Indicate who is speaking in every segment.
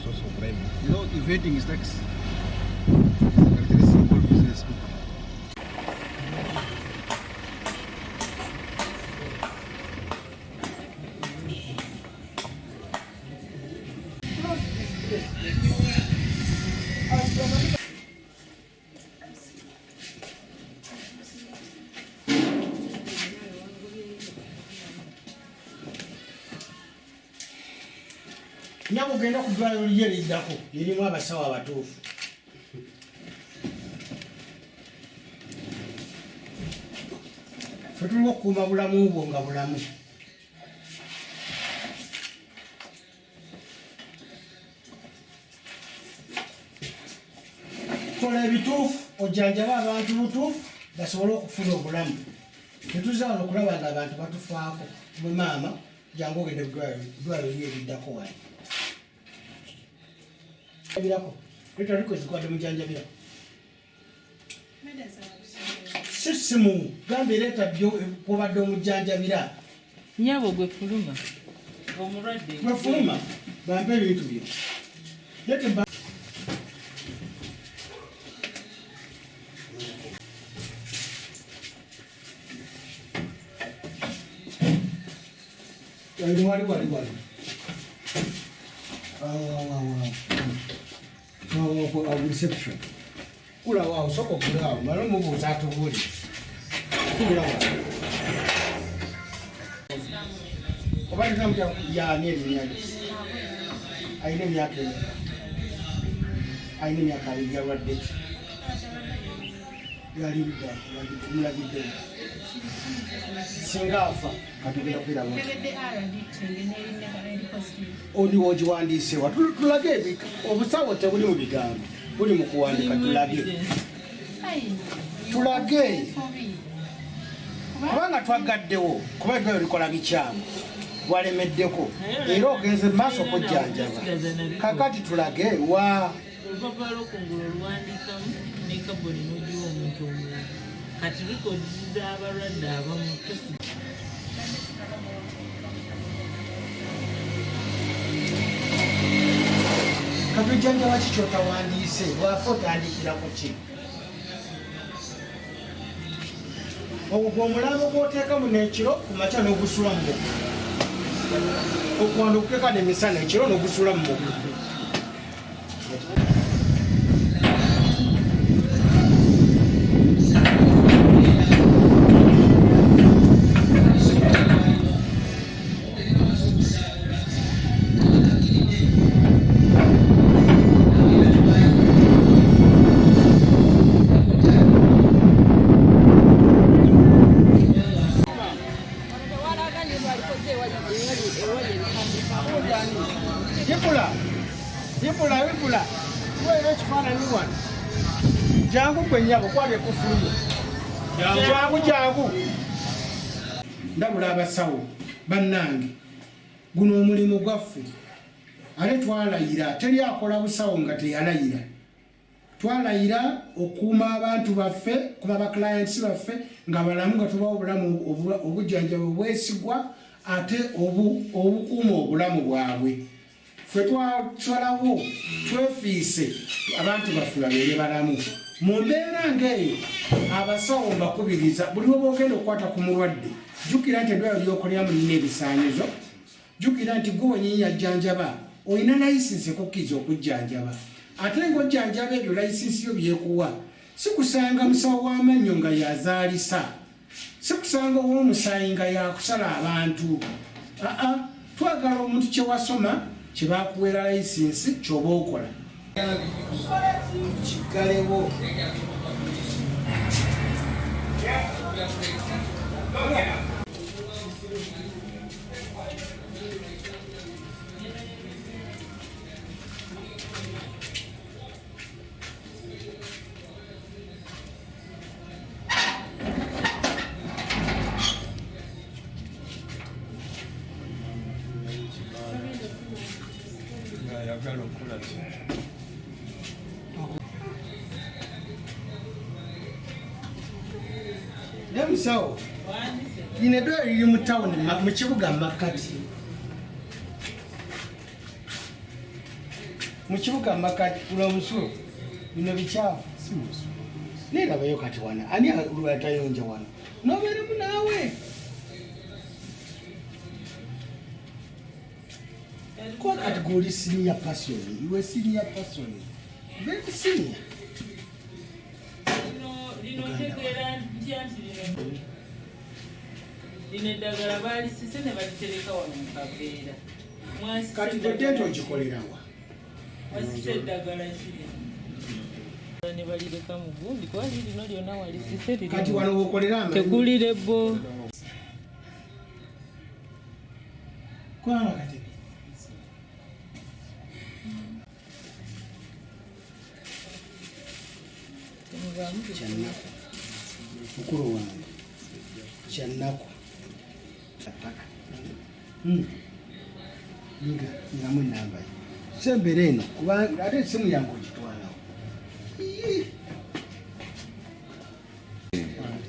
Speaker 1: source of revenue. Evading tax is a characteristic of all business people.
Speaker 2: Nyabo genda ku ddwaliro lye eriddako lirimu abasawo abatuufu. Ffe tuliwo okukuuma bulamu bwo nga bulamu. Kola ebituufu ojjanjabe abantu butuufu basobole okufuna obulamu. Tetuzaala okulaba nga abantu batufaako. Mwe maama jangu ogende ku ddwaliro lyo eriddako wano. Birako. Leeta records kwadde mujanjabira. Si simu gambye leeta byo kwobadde omujjanjabira.
Speaker 3: Nyabo gwe fuluma omulwadde.
Speaker 2: Gwe fuluma bampe ebintu byo. Leeta wali wali wali wali. Awo awo awo awo. Awo awo awo reception. Kula awo soko kula awo mala omubuuza atubuulire. Kula awo. Oba nina mutya yaani erinnya lye? Alina emyaka emeka? Alina emyaka 20. Yalwadde ki? Yali ludda omulagidde singa afa katugenda kweramu. Oli wogiwandiisewa tulage obusawo tebuli mu bigambo, buli mu kuwandika. Tulage, tulage kubanga twagaddewo kuba eddwaliro likola bikyamu, walemeddeko era ogenze maaso okujjanjaba. Kakati tulage wa.
Speaker 3: Olupapula lwokungulu oluwandiikamu ne kaboni n'ogiwa omuntu omulala. Kati records z'abalwadde abamu tosi.
Speaker 2: Kati ojjanjaba ki kyotawandiise? Bwafa otandikira ku ki? Ogwo gwe omulambo gw'oteekamu n'ekiro ku makya n'ogusula mu muggo, okuwanda okuteeka n'emisana ekiro n'ogusula mu muggo. Ibula, ibula, ibula. Weera ekifaananyi wano. Jangu gwe nnyabo, kwata ekufulu. Jangu, jangu. Ndabula abasawo bannange, guno omulimu gwaffe ate twalayira, teri akola busawo nga teyalayira. Twalayira okukuuma abantu baffe, kuba ba clients baffe nga balamu, nga tubawa obulamu obujjanjabi obwesigwa ate obukuuma obulamu bwabwe. Ffe twasalawo twefiise abantu baffe babeere balamu. Mu mbeera ng'eyo, abasawo mbakubiriza, buli lwoba ogenda okukwata ku mulwadde, jjukira nti eddwaliro lyokoleramu lirina ebisaanyizo. Jjukira nti gwe wenyini yajjanjaba olina layisinsi ekukkiriza okujjanjaba, ate ng'ojjanjaba ebyo layisinsi yo byekuwa. Si kusanga musawo w'amannyo nga yazaalisa, si kusanga ow'omusaayi nga yakusala abantu. Aa, twagala omuntu kyewasoma kye bakuweera layisinsi ky'oba okola kiggalewo.
Speaker 4: Ng'ayagala okukola ki?
Speaker 2: Naye musawo, lino eddwaliro liri mu tawuni, mu kibuga makkati. Mu kibuga Makati guno omusulo bino bikyafu.
Speaker 1: Si musulo.
Speaker 2: Naye labayo kati wano ani atayonja wano nobeeremu naawe kuba kati gwe oli senior person, you a senior person, very senior.
Speaker 3: Lino ntegeera ntya nti lino eddagala baalisise ne balitereka wano mu kaveera. Mwasise
Speaker 2: Kati gwe
Speaker 3: eddagala
Speaker 2: tenti
Speaker 3: ki?
Speaker 2: ogikolerawa?
Speaker 3: Wasise eddagala kiri ne balireka mu gundi kuba lirino lyonna walisise liri
Speaker 2: Kati wano wokolera amanyi
Speaker 3: tekuli lebo.
Speaker 2: Kubanga kati
Speaker 3: Temubaamu.
Speaker 2: Kyannaku mukulu wange, kyannaku attaka. Nyiga ngamu enamba ye sembera eno kubanga ate esimu yange ogitwalawo. Ii.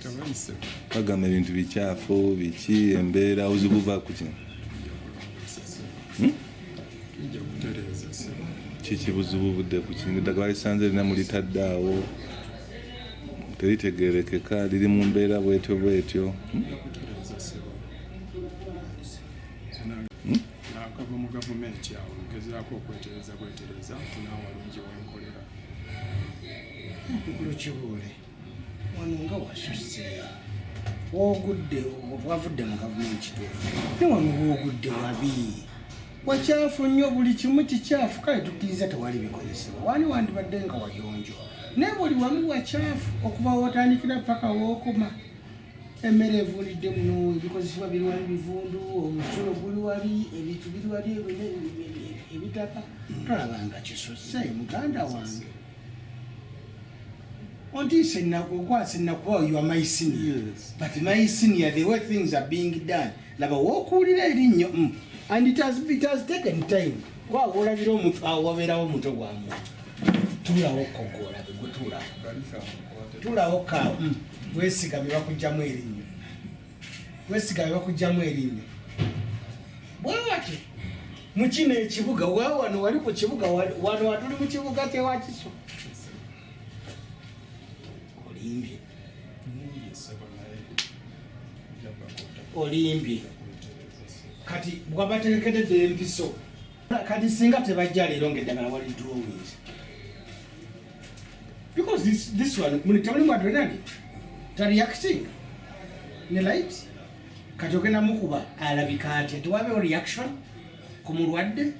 Speaker 1: Tabayise.
Speaker 4: Bagamba ebintu bikyafu biki, embeera obuzibu buva ku ki?
Speaker 1: Tujja kutereeza ssebo.
Speaker 4: Kiki buzibu budde ku kintu? Eddagala lisanze lina mulitadde awo teritegeerekeka, liri mu mbeera bwetyo bwetyo.
Speaker 1: Tujja kutereeza ssebo. Naakava mu gavumenti awo ngezaako okwetereza bwetereza nfuna awalungi wenkolera.
Speaker 2: Mukulu Kibuule, wano nga wasusse woogudde, wavudde mu gavumenti kituufu, ne wano woogudde wabi, wakyafu nnyo, buli kimu kikyafu. Kale tukkiriza tewali bikozesebwa wani, wandibadde nga wayonjo, naye buli wamu wakyafu okuva wotandikira paka wookoma. Emmere evundidde muno, ebikozesebwa biri wali bivundu, omusulo guli wali, ebintu biri wali ebitaka. Tolabanga kisusse muganda wange? Ontiisa ennaku, okwasa ennaku. You are my senior.
Speaker 1: Yes.
Speaker 2: But my senior, the way things are being done, laba wookuulira erinnyo, And it has taken time kwa olabira omuntu awo wabeerawo omutwe gwa muntu. Tuulawo kogola gwe, tuulawo. Tuulawo kaawo. Weesigamye bakugjamu erinnyo, weesigamye bakugjamu erinnyo bwewati mu kino ekibuga. Wano wali ku kibuga, wano watuli mu kibuga kyewakiso. Olimbye. Olimbye. Kati bwabaterekedde empiso, kati singa tebajja leero ngaeddagala wali drawings, because this one muli temulimu adrenaline, tareacting ne light. Kati ogenda mukuba alabika atya? Tewabeewo reaction ku mulwadde.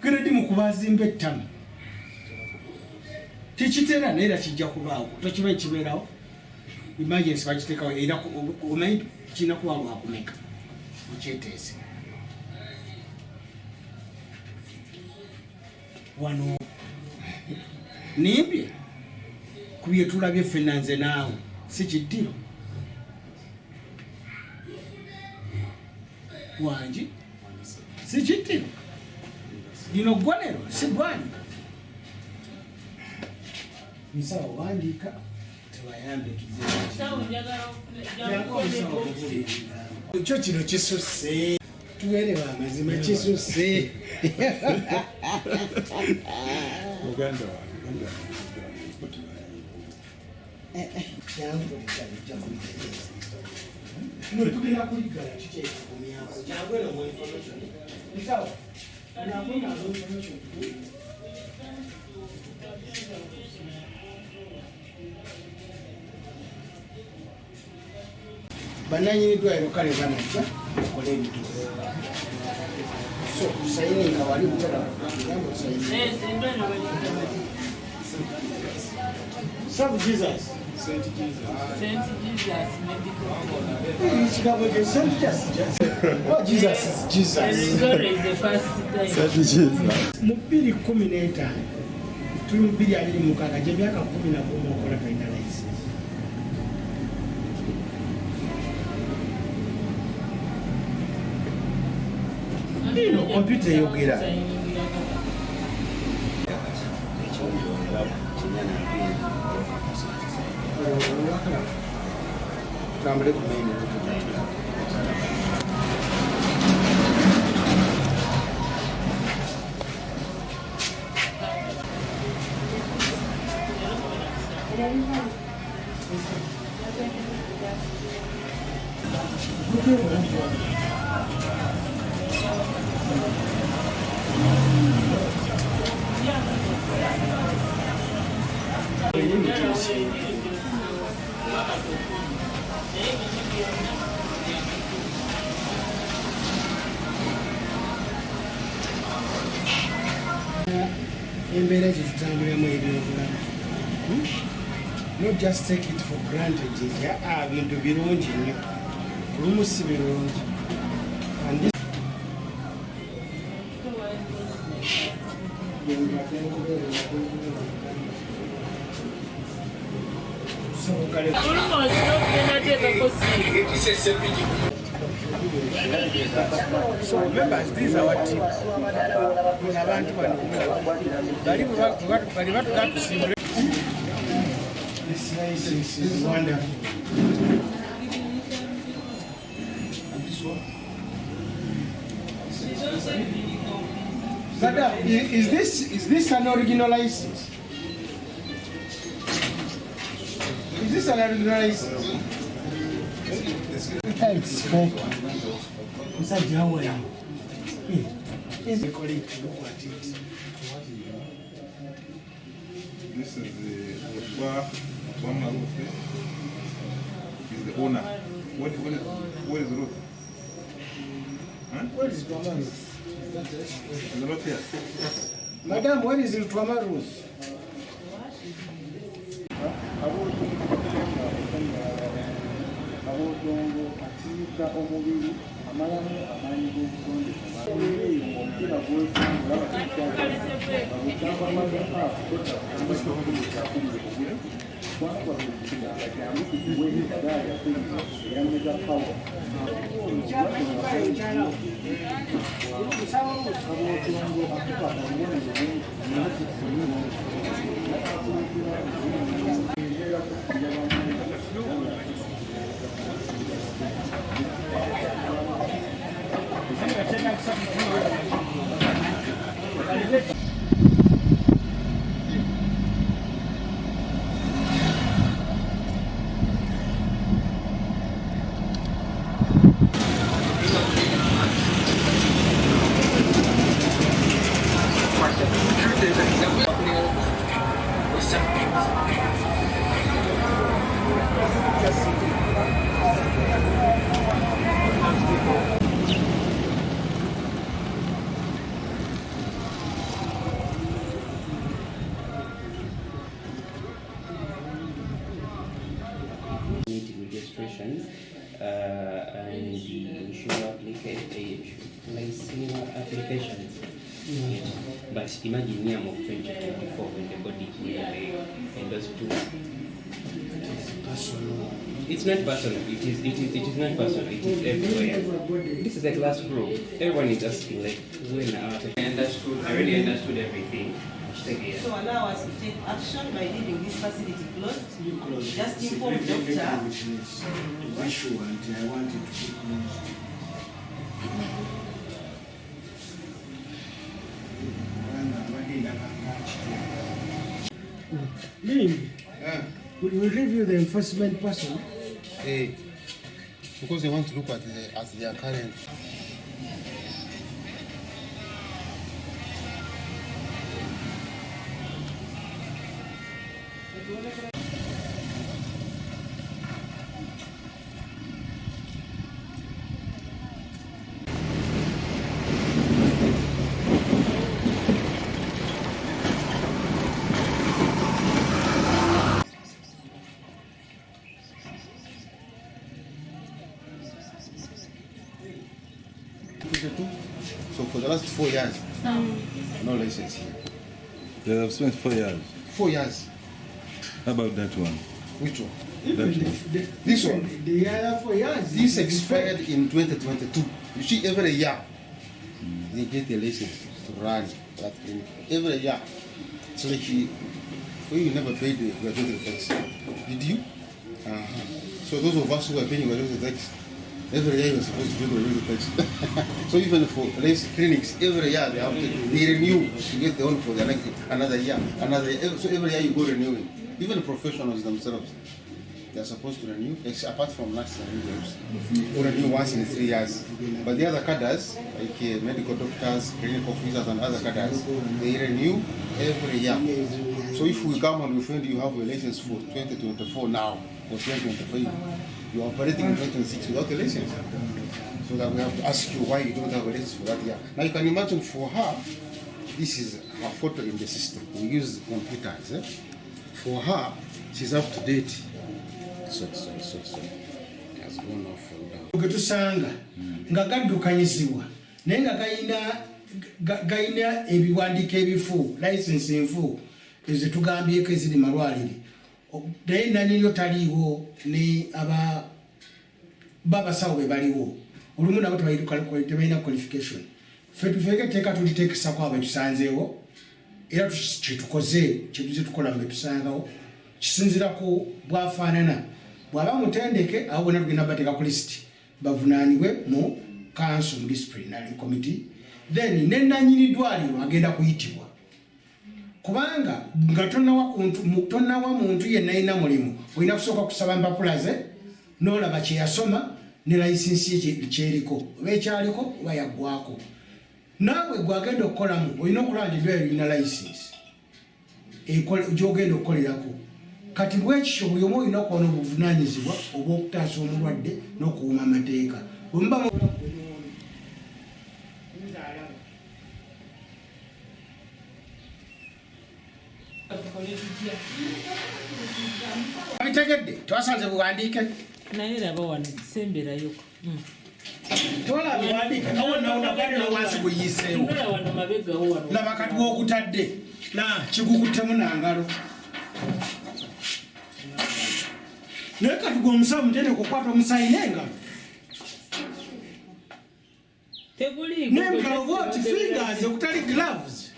Speaker 2: Genda di mukuba azimba ettama, tekitera, naye era kijja kubaawo. Tokimanyi kibeerawo, emergency bagiteekawo era omanyi kirina kuba lwakumeka okyeteese wano. Nimbye ku byetulabye ffenna nze naawe, si kiddiro wangi, si kiddiro lino ggwanero, si ggwaniro. Musawo, wandiika tubayambe.
Speaker 3: Sawo, njagala jangu ne box.
Speaker 2: Kyo kino kisusse, tubeere bamazima, kisusse.
Speaker 1: Muganda wange, muganda wange.
Speaker 2: Jangu ojja kubitegeeza. Mwe tugenda kuliggala kikyekugumyako. Jangu eno mu information. Musawo, jangu nazo information. Bannanyini ddwaliro kale banajja okole ebituufu, so sayininga wali mutera.
Speaker 3: Eh, endwaliro bagiyita
Speaker 2: Serve Jesus.
Speaker 1: St. Jesus.
Speaker 3: St. Jesus Medical Clinic.
Speaker 2: Ekigambo kye St. Jesus. Oh, Jesus is Jesus.
Speaker 3: There is the first time.
Speaker 1: St. Jesus.
Speaker 2: Mu 2015, tuli mu 2026, gye myaka 11 okola tolina license. Ino kompyuta eyogera.
Speaker 3: Sayiningirako.
Speaker 2: Tutambule ku main. Embeera gye tutambuliramu ebyobulamu, not just take it for granted nti aa bintu birungi nnyo, olumu si birungi. And this
Speaker 3: Almost n'okugenda ateekako siiri.
Speaker 2: So members, these are our team. Abantu bano bali bali batusimbule. This license is wonderful. Madam, is this an original license? Is this an original license? It's fake. Musajja, how are you? Is the colleague to look at it?
Speaker 4: This is the Otwama Ruth. Is the owner. Where is Ruth? Huh?
Speaker 2: Where is Twama Ruth?
Speaker 4: Is not here.
Speaker 2: Madam, where is Twama Ruth?
Speaker 5: Aboodongo akiika omubiri amalamu amaanyi g'obutonde omupiira gwefungula Kabootongo akuba obubonero bungi.
Speaker 6: Need registration and ensure similar applications. Yeah. But imagine year of 2024 when the body here and those two.
Speaker 2: Personal.
Speaker 6: It's not personal. It is not personal. It is everywhere. This is a classroom. Everyone is asking like when are I understood. I already understood everything.
Speaker 3: So allow us to take action by leaving this facility closed.
Speaker 2: You close it.
Speaker 3: Just inform
Speaker 2: Let me
Speaker 3: doctor.
Speaker 2: witness. Issue and I want it to be closed. Limbi, we will review the enforcement person.
Speaker 7: Eh, because they want to look at their current. So for the last 4 years, no license here.
Speaker 4: They have spent 4 years.
Speaker 7: 4 years.
Speaker 4: How about that one?
Speaker 7: Which one?
Speaker 2: Even
Speaker 4: That one.
Speaker 7: This one.
Speaker 2: The other 4 years.
Speaker 7: This expired in 2022. You see, every year they get a license to run that clinic. Every year. It's like you never paid the gratuity tax. Did you? Uh-huh. So those of us who are paying gratuity tax, every year you're supposed to pay gratuity tax. So even for less clinics, every year they have to they renew to get the one for the next another year, another year. So every year you go renewing. Even professionals themselves, they are supposed to renew, apart from nurses and midwives, who renew once in 3 years. But the other cadres, like medical doctors, clinical officers, and other cadres, they renew every year. So if we come and we find you have a license for 2024 now, or 2025, you are operating in 2026 without a license. So that we have to ask you why you don't have a license for that year. Now you can imagine for her, this is her photo in the system. We use computers. Eh? For her, she's up to date. Sorry. It has gone off for down.
Speaker 2: Getusanga nga gaddukanyizibwa naye nga gayina ebiwandiiko ebifu, license enfu ezo tugambyeko eziri malwaliro, naye nanyiniyo taliiwo ne babasawo be baliwo olumu nabo tebalina qualification. Ffe tufeeko etteeka tuliteekesako abo betusanzeewo, era kyetukoze kyetuze tukola mu betusangawo kisinziira ku bwafaanana. Bw'aba mutendeke abo bonna tugenda bateeka ku lisiti bavunaanibwe mu council, mu disciplinary committee, then ne nannyini ddwaliro agenda kuyitibwa, kubanga nga tonnawa muntu yenna alina mulimu olina kusooka kusaba mpapula ze n'olaba kye yasoma ne layisinsi ye kyeriko oba ekyaliko oba yaggwako. Naawe gwagenda okukolamu olina okulaba nti eddwaliro lirina layisinsi gy'ogenda okukolerako. Kati bwekityo buli omu olina okuba n'obuvunaanyizibwa obw'okutaasa omulwadde n'okuwuma amateeka. Bwe muba bitegedde twasanze buwandiike
Speaker 3: naye laba wano semberayo.
Speaker 2: Tewala buwandiike awo nawona wansi guyiseewo. Laba kati w'okutadde na kigukuttemu nangalo. Naye kati gwe omusawo mutende okukwata omusaayi n'engalo. N'engalo bw'oti fingers okutali gloves.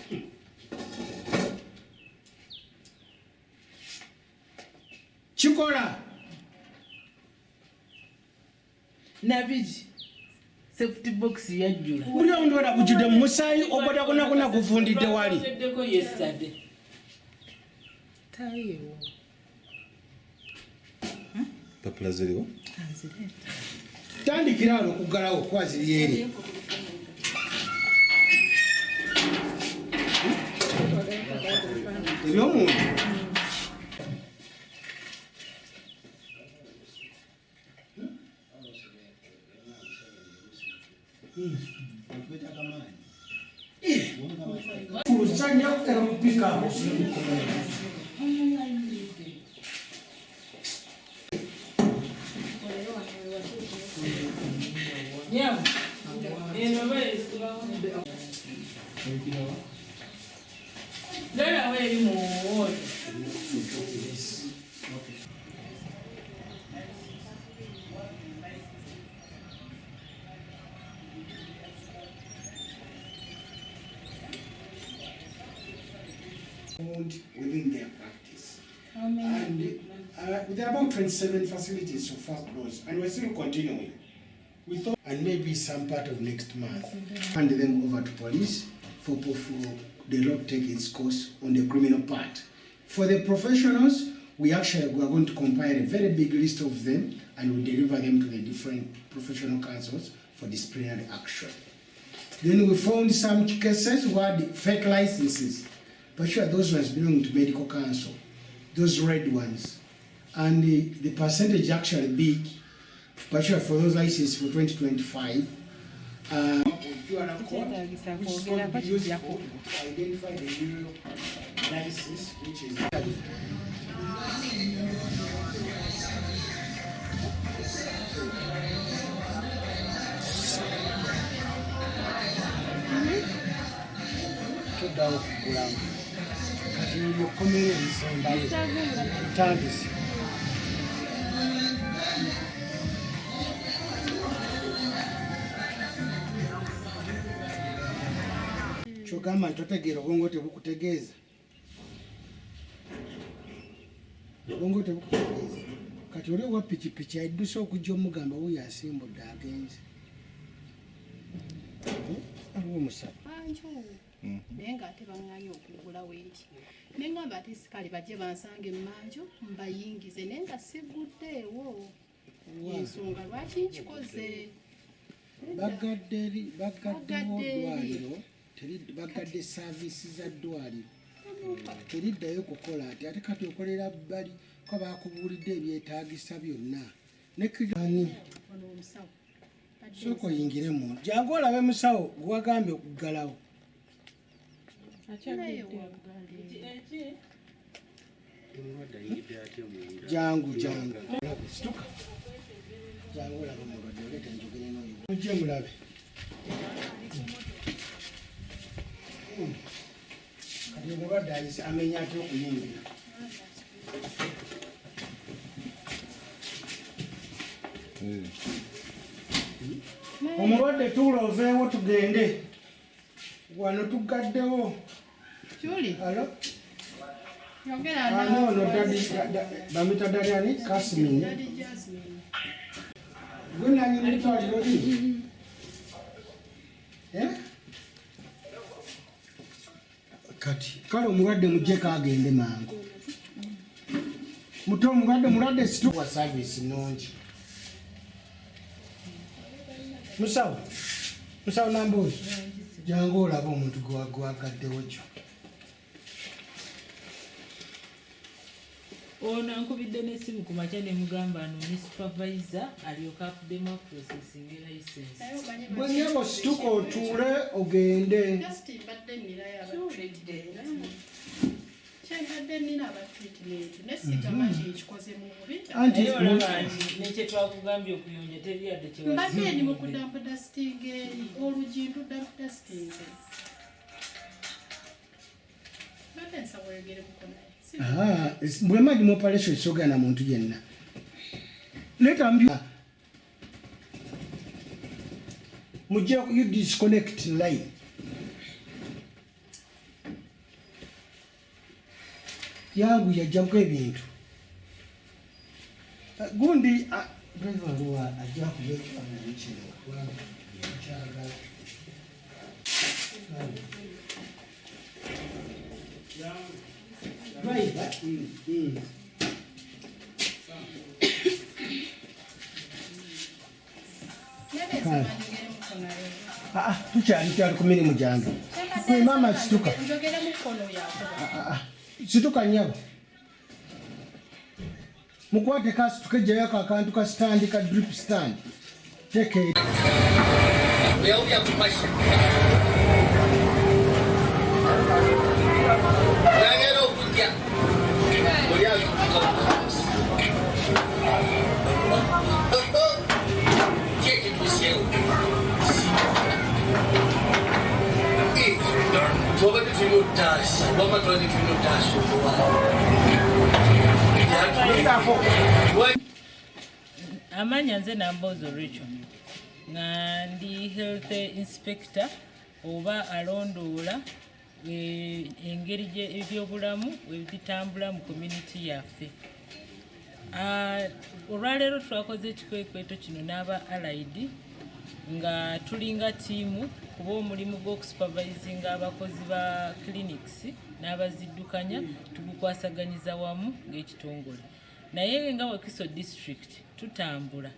Speaker 2: Kikola.
Speaker 3: Nabiki safety box yajjula.
Speaker 2: Buli omuntu wena gujjudde mu musaayi ogwada gonna gonna guvundidde wali.
Speaker 3: Ogeddeko yesterday. Taliiwo.
Speaker 4: Papula ziriwo?
Speaker 2: Tandikira wano okuggalawo kuba ziri eri. Eby'omuntu. Kulusanya kutera kupika apo. Within their practice. And there are about 27 facilities so far closed, and we're still continuing. We thought, and maybe some part of next month, hand them over to police for the law to take its course on the criminal part. For the professionals, we actually are going to compile a very big list of them and we deliver them to the different professional councils for disciplinary action. Then we found some cases where the fake licenses, but sure those ones belong to medical council, those red ones. And the percentage actually big, but sure for those licenses for 2025, which is going to be useful to identify the real license, which is tandisi. Kyogamba nti totegeera obwongo tebukutegeeza. Obwongo tebukutegeeza. Kati oli owa pikipiki adduse okujja omugamba wuuyo asimbudde agenze. Aliwo omusaba.
Speaker 8: Emmanju, naye ng'ate baŋŋaanye okuggulawo eri. Ne ŋŋamba ate sikale bajje bansange emmanju mbayingize, naye nga sigguddeewo. Ensonga lwaki nkikoze.
Speaker 2: Bagadde bagaddewo
Speaker 8: Bagadde eri.
Speaker 2: Ddwaliro bagadde service za ddwaliro, teriddayo kukola. Ati ate kati okolera bbali ko bakubuulidde ebyetaagisa byonna nekani.
Speaker 8: Ono omusawo. Badde
Speaker 2: Sooka oyingire mu, jangu olabe musawo gwewagambye okuggalawo.
Speaker 8: Naye waggale.
Speaker 2: Jangu, jangu olabe, situka, jangu olabe omulwadde, oleeta njogere n'oyo, mujje mulabe. Kati omulwadde ayise amenya atya okuyingira? Omulwadde, tuula oveewo tugende, wano tugaddewo.
Speaker 8: Julie,
Speaker 2: Alo.
Speaker 8: yogera.
Speaker 2: Ani ono? Daddy bamita daddy ani? Kasmin.
Speaker 8: Daddy Jasmine.
Speaker 2: Gwe nanyini ddwaliro lino? Eh? Kati kale omulwadde muggyeko agende mangu. Muto omulwadde, mulwadde situwa service nungi. Musawo, musawo Nambuuzi, jangu olabe omuntu gwewagaddewo kyo.
Speaker 3: Ono ankubidde n'essimu ku makya ne mugamba anoonye supervisor alyoke akuddemu processing license.
Speaker 8: Naye omanyi
Speaker 2: Bwe nyabo, situka otuule ogende.
Speaker 8: Just mbadde nninayo aba treatment. Kyembadde nnina aba treatment, ne sigamba nti nkikoze mu bubi.
Speaker 2: Anti
Speaker 3: Naye olaba nti nekyetwakugambye okuyonja teri yadde.
Speaker 8: Mbadde ndi mu kudamp dusting eri oluggi, ndudamp dustinze. Mbadde nsaba oyogeremuko naye.
Speaker 2: Ah, bwe madi mu operation sogera na muntu yenna. Leeta mbi mujje, you disconnect line. Yangu yajjako ebintu. Ah, gundi, ah, driver luwa ajja kuba ekifaananyi kino kubanga nkyagala. Driver,
Speaker 8: Mbadde nsaba njogeremuko naye.
Speaker 2: Ah, ah, tukyali kyali ku mirimu gyange.
Speaker 8: Kyembadde
Speaker 2: Gwe maama,
Speaker 8: nsaba
Speaker 2: situka.
Speaker 8: Njogeremuko n'oyo akuba.
Speaker 2: Ah, ah, situka nnyabo, mukwate kasituke, jjayako akantu ka stand, ka drip stand, teeka.
Speaker 9: Yagera okujja oli alikuka ki ekituuseewo? Twabadde tulina ottaasa, wama twabadde tulina ottaasa omuwala.
Speaker 3: Amanya nze Nambozo Rachel, nga ndi health inspector oba alondoola engeri ebyobulamu webitambula mu community yaffe. Ah, olwaleero twakoze ekikwekweto kino n'aba allied nga tulinga ttiimu, kuba omulimu gw'okusupervisinga abakozi ba clinics n'abaziddukanya tugukwasaganyiza wamu ng'ekitongole. Naye nga Wakiso District tutambula.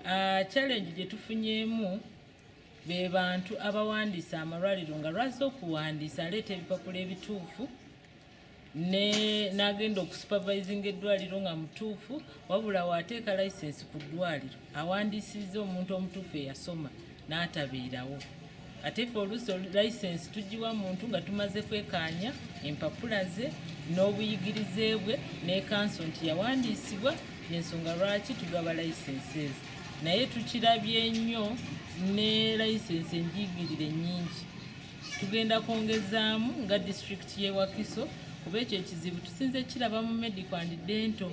Speaker 3: Ah, challenge gye tufunyeemu be bantu abawandiisa amalwaliro, nga lwazze okuwandiisa aleeta ebipapula ebituufu ne n'agenda okusupervisinga eddwaliro nga mutuufu, wabula waateeka license ku ddwaliro awandiisizza omuntu omutuufu eyasoma n'atabeerawo. Ate ffe oluusi license tugiwa muntu nga tumaze kwekaanya empapula ze n'obuyigirize bwe ne kanso nti yawandiisibwa, yensonga lwaki tugaba license ezo. Naye tukirabye nnyo ne license enjigirire nnyingi. Tugenda kwongezaamu nga disitulikiti y'e Wakiso, kuba ekyo ekizibu tusinze kiraba mu medical and dental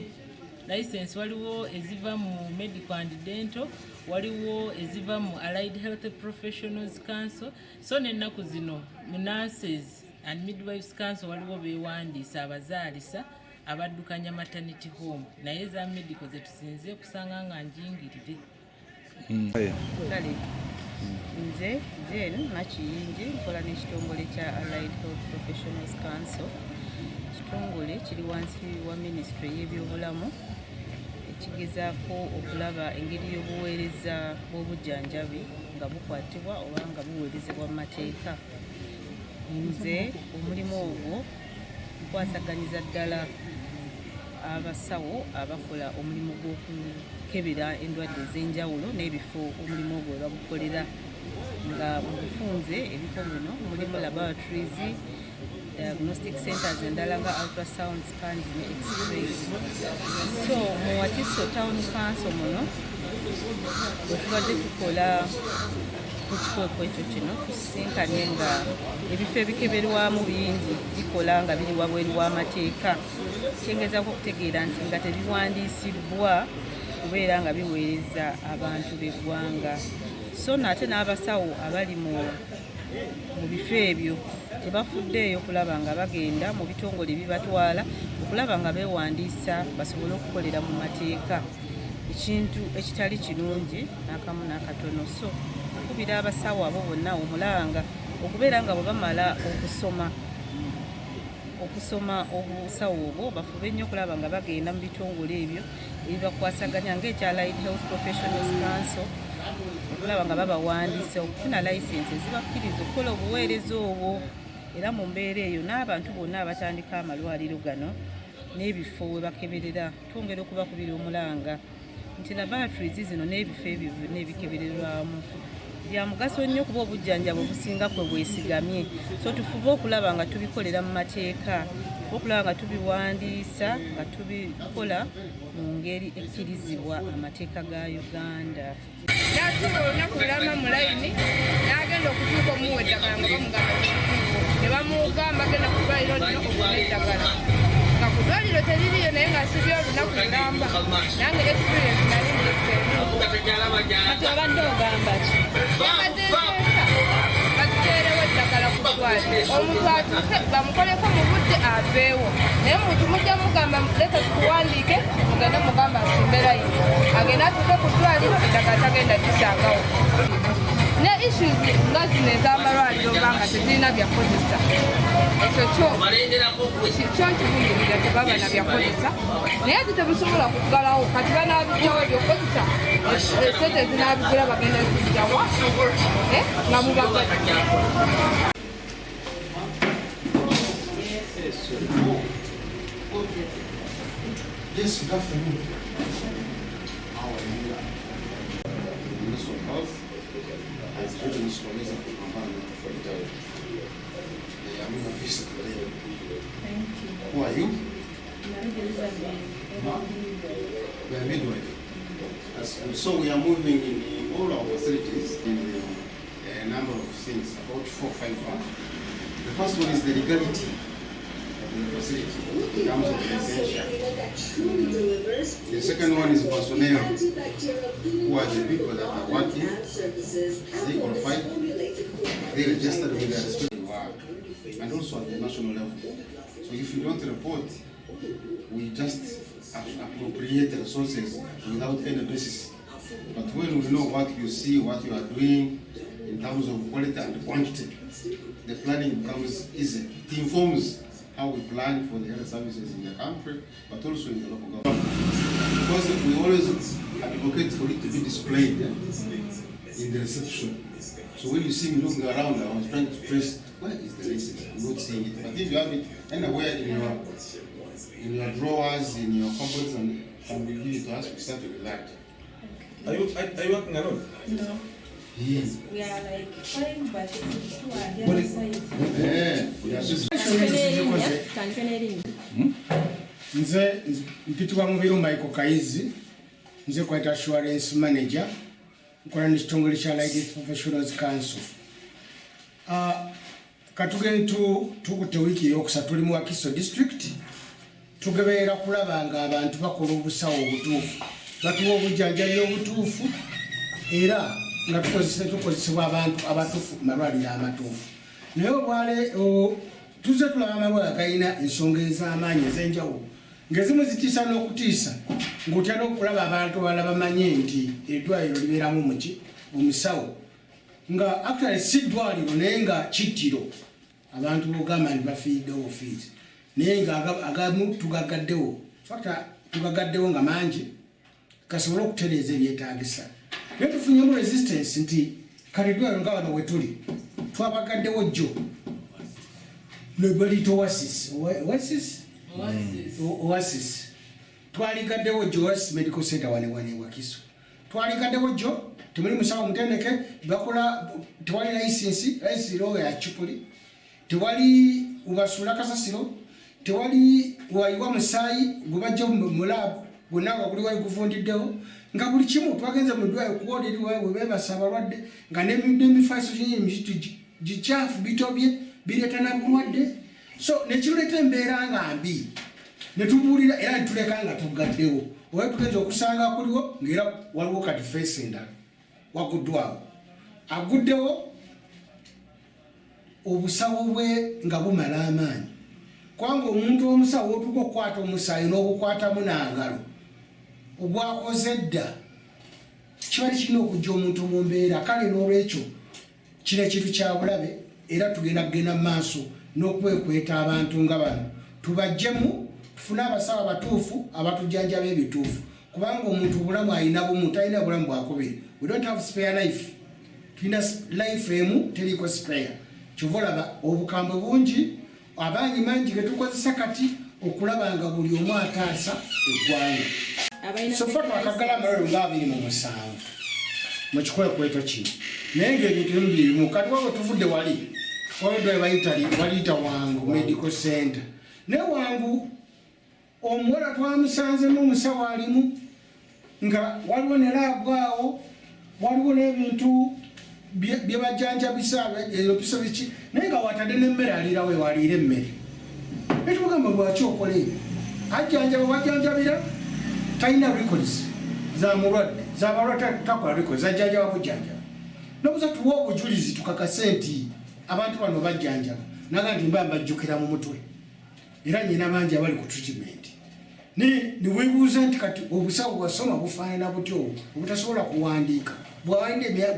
Speaker 3: license. Waliwo eziva mu medical and dental, waliwo eziva mu Allied Health Professionals Council, so n'ennaku zino mu Nurses and Midwives Council waliwo beewandiisa abazaalisa abaddukanya maternity home. Naye eza medical zetusinze kusanga nga njingirire. Kale.
Speaker 10: Nze Jane Nakiyingi, nkola n'ekitongole kya Allied Health Professionals Council. Kitongole kiri wansi wa minisitule y'ebyobulamu, ekigezaako okulaba engeri y'obuweereza bw'obujjanjabi nga bukwatibwa oba nga buweerezebwa mu mateeka. Nze omulimu ogwo nkwasaganyiza ddala abasawo abakola omulimu gw'okukebera endwadde ez'enjawulo n'ebifo omulimu ogwo we bagukolera, nga mu bufunze ebifo bino mulimu laboratories, diagnostic centers endala nga ultrasound scans ne x-rays. So mu Wakiso Town Council muno bwe tubadde tukola ku kikwekweto kino, tusisinkanye nga ebifo ebikeberwamu bingi bikola nga biri wabweru w'amateeka. Kyengezaako okutegeera nti nga tebiwandiisibbwa kubeera nga biweereza abantu b'eggwanga, so naate n'abasawo abali mu bifo ebyo tebafuddeeyo okulaba nga bagenda mu bitongole ebibatwala okulaba nga beewandiisa basobole okukolera mu mateeka, ekintu ekitali kirungi n'akamu n'akatono. So okubira abasawo abo bonna omulanga okubeera nga bwe bamala okusoma obusawo obwo, bafube nnyo okulaba nga bagenda mu bitongole ebyo ebibakwasaganya ng'ekya Allied Health Professionals Council, okulaba nga babawandiisa okufuna layisinsi ezibakkiriza okukola obuweereza obwo. Era mu mbeera eyo, n'abantu bonna abatandika amalwaliro gano n'ebifo we bakeberera, twongera okubakubira omulanga nti laboratories zino n'ebifo ebyo byonna ebikebererwamu bya mugaso nnyo, kuba obujjanjabi obusinga kwe bwesigamye. So tufube okulaba nga tubikolera mu mateeka, okulaba nga tubiwandiisa, nga tubikola mu ngeri ekkirizibwa amateeka ga Uganda.
Speaker 11: N'atuula olunaku lulamba mu layini, n'agenda okutuuka omuwa eddagala nga bamugamba tekiriiwo, ne bamugamba genda ku ddwaliro lino ofune eddagala, nga ku ddwaliro teririyo, naye ng'asibye olunaku lulamba. Nange experience nali ndeseemu.
Speaker 10: Kati obadde ogamba ki?
Speaker 11: Yabadde nteesa batuteerewo eddagala ku ddwaliro, omuntu atuuke bamukoleko mu budde aveewo. Naye muntu mujja mugamba leka tukuwandiike, mugende mugamba asimbe layini, agende atuuke ku ddwaliro eddagala tagenda gisangawo. Ne issues nga zino ez'amalwaliro nga tezirina byakozesa, ekyo kyo nkivumirira. Tebaba na byakozesa, naye ate tebusobola kuggalawo. Kati banabijjawo ebyokukozesa? Esente zinabigula bagenda zijjawa nga mubagadde?
Speaker 7: Yes, good afternoon. How are you? Minister of Health has written Swamiza for Kampala Metropolitan. I'm in a visit today.
Speaker 3: Thank you.
Speaker 7: Who are you? We are midwife. That's good. So we are moving in all our facilities in a number of things, about four, five. Huh? The first one is the legality of the facility in terms of licensure. The second one is personnel, who are the people that are working, are they qualified, are they registered with their respective work, and also at the national level. So if you don't report, we just appropriate resources without any basis. But when we know what you see, what you are doing in terms of quality and quantity, the planning becomes easy. It informs how we plan for the health services in the country, but also in the local government. Because we always advocate for it to be displayed in the reception. So when you see me looking around, I was trying to trace where is the license. I'm not seeing it. But if you have it anywhere in your drawers, in your cupboards, and we give it to us, we start with that.
Speaker 12: Are you working alone?
Speaker 3: No.
Speaker 7: Yes.
Speaker 3: We are like five, but two are the
Speaker 7: What
Speaker 3: other
Speaker 7: is-
Speaker 3: side.
Speaker 7: Eh, we are just-
Speaker 10: Tandike n'erinnya.
Speaker 2: Nze mpitibwa Mubiru Michael Kayizi, nze quality assurance manager, nkola n'ekitongole kya Allied Professionals Council. Katugende tukutte wiiki eyokusatu, tuli mu Wakiso District, tugeberera kulaba nga abantu bakola obusawo obutuufu, batuwa obujjanjabi obutuufu, era nga tukozesebwa abantu abatuufu mu malwaliro amatuufu. Naye obwale tuzze tulaba amalwaliro agalina ensonga ez'amaanyi ez'enjawulo, ng'ezimu zitiisa n'okutiisa, ng'otya n'okulaba abantu abalala bamanye nti eddwaliro libeeramu muki omusawo. Nga actually si ddwaliro, naye nga kittiro, abantu bogamba nti bafiiriddewo ofiisi, naye nga agamu tugagaddewo, fact tugagaddewo nga mangi gasobole okutereeza ebyetaagisa. Naye tufunyemu resistance nti kati eddwaliro nga wano wetuli twabagaddewo jjo nebaliyita Oasis, Oasis, Oasis. Twaligaddewo jjo Oasis Medical Center wane wane Wakiso. Twaligaddewo jjo, temuli musawo mutendeke, bakola tewali license, license ero ya kipuli, tewali ubasuula kasasiro, tewali wayiwa musaayi gwe bajja mu lab, gwonna nga guli wali guvundiddewo, nga buli kimu. Twagenze mu ddwaliro kuwoda eri we beebasa abalwadde nga n'emifaliso ginyini gikyafu, bitobye, bireeta na bulwadde. So nekiruleeta embeera nga mbi, netubuulira era netuleka nga tugaddewo, oba tugenza okusanga kuliwo ngaera waliwo kati feesi endala waguddwawo, aguddewo obusawo bwe nga bumala amaanyi, kubanga omuntu omusawo otuuka okukwata omusaayi n'obukwatamu n'angalo ogwakoze dda, kiba tekirina okujja omuntu mu mbeera. Kale n'olwekyo kino ekintu kya bulabe, era tugenda kugenda mu maaso n'okwekweta abantu nga bano tubajjemu, tufune abasawo abatuufu abatujjanjaba ebituufu, kubanga omuntu obulamu alina bumu, talina bulamu bwakubiri. We don't have spare life, tulina life emu, teriiko spare. Kyova olaba obukambwe bungi, abangi mangi getukozesa kati okulaba nga buli omu ataasa eggwanga. So far twakagala amalwaliro nga 27 mu kikwekweto kino, naye ngaebintu ebimu byebimu. Kati waba tuvudde wali waliddwa baliyita Wangu Medical Center, naye Wangu omuwala twamusanzemu omusawo alimu, nga waliwo ne lab awo, waliwo n'ebintu bye bajjanjabisa, ebipiso biki, naye nga watadde n'emmere, aliirawo ewaliira emmere. Etugamba lwaki okola ebyo? Ajjanjaba wajjanjabira, talina records za mulwadde, zabalwadde, takola records, ajjanjaba bujjanjaba. Nobuza tuwa obujulizi tukakase nti abantu bano bajjanjaba, naga nti mba mbajjukira mu mutwe, era nyina bangi abali ku treatment. Niwebuuza nti kati obusawo bwasoma bufaanana butyo obutasobola kuwandiika,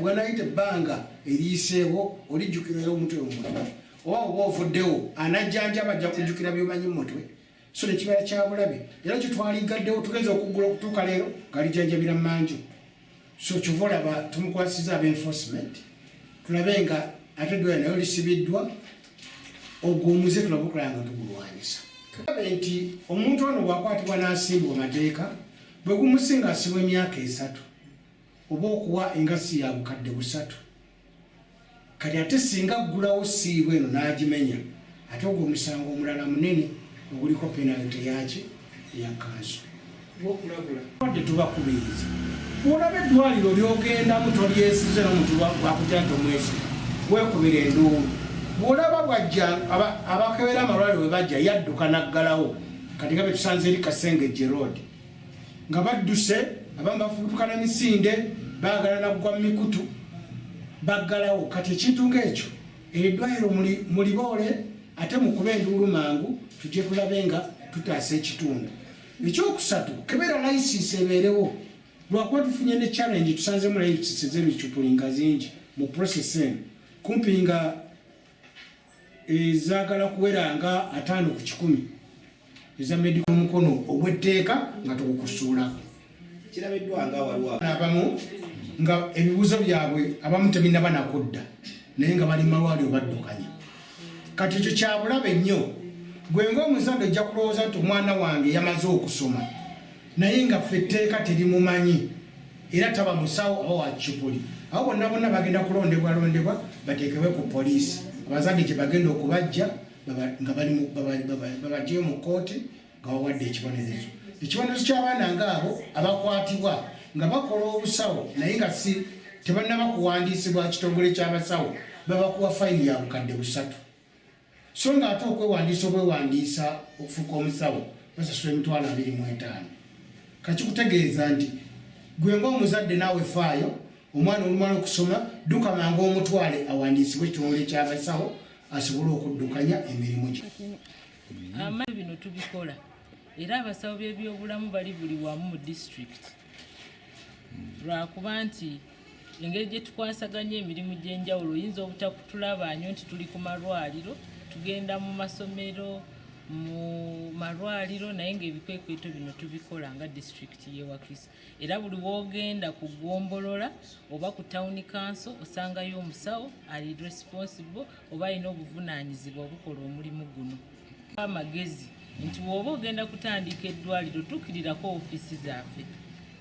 Speaker 2: bwanayita ebbanga eriyiseewo olijjukirayo omutwe omutwe, oba oba ovuddewo anajjanjaba ajja kujjukira byomanyi mu mutwe. So nekibeera kyabulabe, era kyetwaligaddewo tugenza okuggula okutuuka leero nga lijjanjabira manju. So kyova olaba tumukwasiza aba enforcement, tulabe nga ate eddwaliro nayo lisibiddwa, ogwo omuze tulabe okulaba nga tugulwanyisa. Tulabe nti omuntu ono bw'akwatibwa n'asimbwa mateeka, bwe gumusinga asibwa emyaka 3 oba okuwa engasi ya 3,000. Kati ate singa aggulawo siibwa eno n'agimenya, ate ogwo omusango omulala munene oguliko penalty yaki eya kanso. Wadde tubakubiriza, olaba eddwaliro lyogendamu tolyesize n'omuntu bwakutya nti omwesiga, weekubira enduulu. Bw'olaba bwajja abakebera amalwaliro bwe bajja yadduka n'aggalawo. Kati nga betusanze eri Kasengejje Road nga badduse, abamu bafubutuka n'emisinde, baagala naggwa mu mikutu, baggalawo. Kati ekintu ng'ekyo, eddwaliro muliboole ate mukube enduulu mangu, tujje tulabe nga tutaasa ekitundu. Ekyokusatu, kebera license ebeerewo, lwakuba tufunye ne challenge, tusanzemu license ez'ebicupuli nga zingi mu process eno, kumpi nga ezaagala kuwera nga 50% eza medical. Omukono ogw'etteeka nga tugukusuulako.
Speaker 13: Kirabiddwa nga waliwo
Speaker 2: abamu nga ebibuuzo byabwe abamu tebinaba nakudda, naye nga bali malwaliro baddukanya. Kati ekyo kyabulabe nnyo. Gwe ngaomuzadde ojja kulowooza nti omwana wange yamaze okusoma, naye nga ffe etteeka terimumanyi, era taba musawo oba wa kipuli. Abo bonna bonna bagenda kulondebwa londebwa bateekebwe ku poliisi, abazadde gye bagenda okubajja nga babajjeyo mu kkooti nga bawadde ekibonerezo. Ekibonerezo ky'abaana ngaabo abakwatibwa nga bakola obusawo naye nga si tebannaba kuwandiisibwa kitongole ky'abasawo, babakuwa fayini ya 3,000. So nga ate okwewandiisa, obwewandiisa okufuuka omusawo, basasula 25,000. Kakikutegeeza nti gwe ngaomuzadde naawe faayo, omwana olumala okusoma dduka mangu omutwale awandiisibwe ekitongole ky'abasawo asobole okuddukanya emirimu gye.
Speaker 3: Amaanyi bino tubikola, era abasawo b'ebyobulamu bali buli wamu mu disitulikiti, lwakuba nti Engeri gye tukwasaganya emirimu gy'enjawulo, oyinza obutakutulaba nnyo nti tuli ku malwaliro, tugenda mu masomero, mu malwaliro, naye ng'ebikwekweto bino tubikola nga disitulikiti y'e Wakiso. Era buli w'ogenda ku ggombolola oba ku town council osangayo omusawo ali responsible oba alina obuvunaanyizibwa obukola omulimu guno. Amagezi nti bw'oba ogenda kutandika eddwaliro, tuukirirako ofiisi zaffe,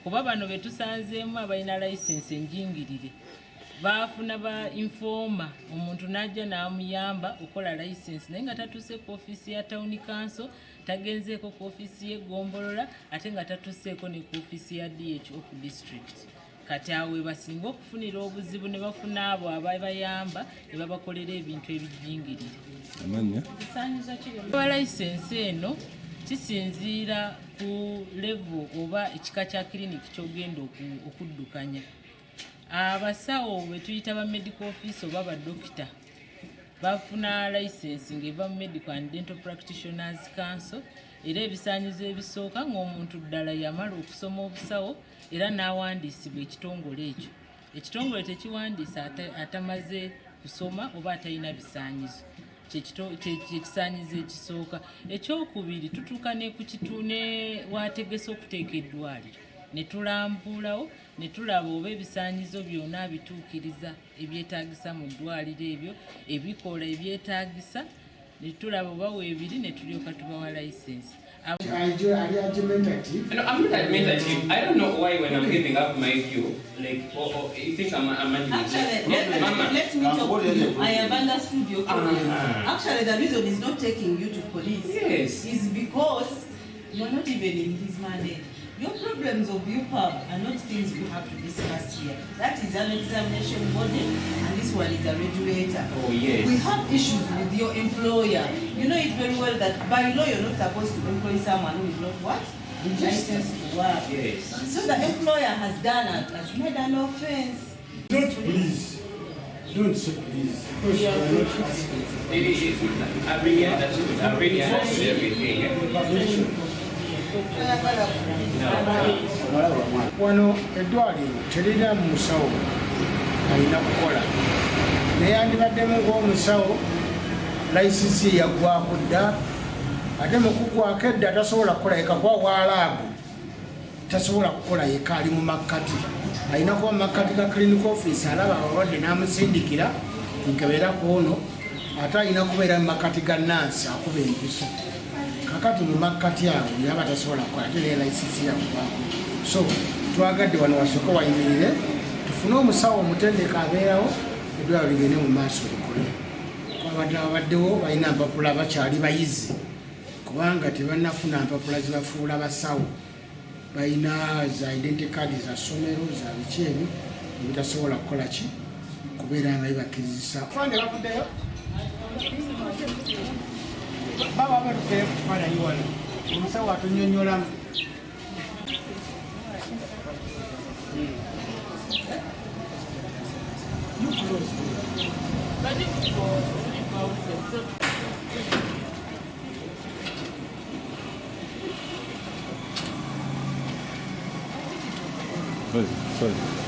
Speaker 3: kuba bano be tusanzeemu abalina layisinsi enjingirire baafuna ba informer, omuntu n'ajja n'amuyamba okukola layisinsi, naye nga tatuuse ku ofiisi ya town council, tagenzeeko ku ofiisi y'eggombolola, ate nga tatuuseeko ne ku ofiisi ya DHO ku district. Kati awo we basinga okufunira obuzibu, ne bafuna abo ababayamba ne babakolera ebintu ebijingirire.
Speaker 4: Amannya?
Speaker 3: Ba layisinsi eno kisinziira ku level oba ekika kya kiriniki ky'ogenda okuddukanya. Abasawo be tuyita ba medical officer oba badokita bafuna layisinsi ng'eva mu Medical and Dental Practitioners Council, era ebisaanyizo ebisooka ng'omuntu ddala yamala okusoma obusawo era n'awandiisibwa ekitongole ekyo. Ekitongole tekiwandiisa atamaze kusoma oba atalina bisaanyizo. Kyekisaanyizo ekisooka. Ekyokubiri, tutuuka ne ku ne wategese okuteeka eddwaliro ne tulambuulawo ne tulaba oba ebisaanyizo byonna abituukiriza ebyetaagisa mu ddwaliro, ebyo ebikola ebyetaagisa, ne tulaba oba weebiri, ne tulyoka tubawa layisinsi.
Speaker 2: Ali argumentative.
Speaker 6: No, I'm not argumentative. I don't know why when I'm giving up my view, like, oh, you think I'm arguing.
Speaker 10: Actually,
Speaker 6: Mama.
Speaker 10: let me talk to you. I have understood your problem.
Speaker 6: Ah.
Speaker 10: Actually, the reason he's not taking you to police is because you're not even in his mandate. Your problems of UPAB are not things we have to discuss here. That is an examination body, and this one is a regulator.
Speaker 6: Oh, yes.
Speaker 10: We have issues with your employer. You know it very well that by law you're not supposed to employ someone who is not what? Licensed to work.
Speaker 6: Yes.
Speaker 10: So the employer has made an offense.
Speaker 2: Don't please. Don't say please. Because you are not asking for
Speaker 6: I really understood. I really understood everything.
Speaker 2: Wano eddwaliro terina musawo alina kukola, naye yandibaddemu ng'omusawo layisinsi yaggwako dda, ate mu kuggwako edda tasobola kukola yeka, kuba wa lab tasobola kukola yeka. Ali mu makkati, alina kuba mu makkati ga clinic office, alaba abalwadde n'amusindikira nkebeera ku ono, ate alina kubeera mu makkati ga nansi akuba empiso. Kakati mu makkati awo yaba tasobola kukola, ate naye layisinsi yaggwako. So twagadde wano wasooke wayimirire, tufune omusawo omutendeka abeerawo, eddwaliro ligende mu maaso likole. Abadde abaddewo balina mpapula, bakyali bayizi, kubanga tebannafuna mpapula zibafuula basawo. Balina za identity card za ssomero, za biki ebyo ebitasobola kukola ki kubeera nga bibakkirizisa. Bavuddeyo baba batukere ku kifaananyi wano, omusawo atunyonnyolamu. You close.
Speaker 4: Sorry, sorry.